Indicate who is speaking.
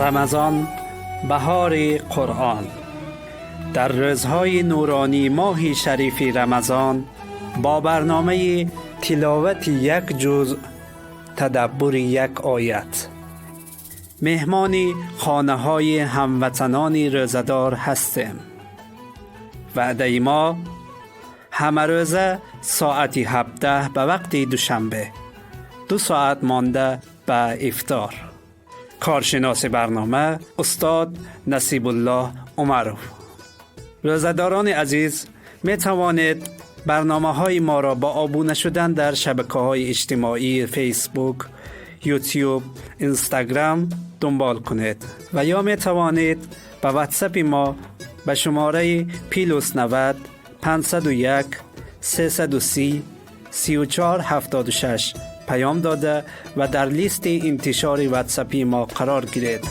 Speaker 1: Рамазон, баҳори Қуръон. Дар рӯзҳои нуронии моҳи шарифи Рамазон бо барномаи тиловати як ҷузъ, тадаббури як оят меҳмони хонаҳои ҳамватанони рӯзадор ҳастем. Ваъдаи мо ҳамарӯза соати 17 ба вақти Душанбе, 2 соат монда ба ифтор. Коршиноси барнома устод Насибуллоҳ Умаров. Рӯзадорони азиз, метавонед барномаҳои моро бо обуна шудан дар шабакаҳои иҷтимоии Фейсбук, Ютюб, Инстаграм дунбол кунед ва ё метавонед ба Ватсапи мо ба шумораи +90 501 330 34 76 паём дода ва дар листи интишори Ватсапи мо қарор гиред.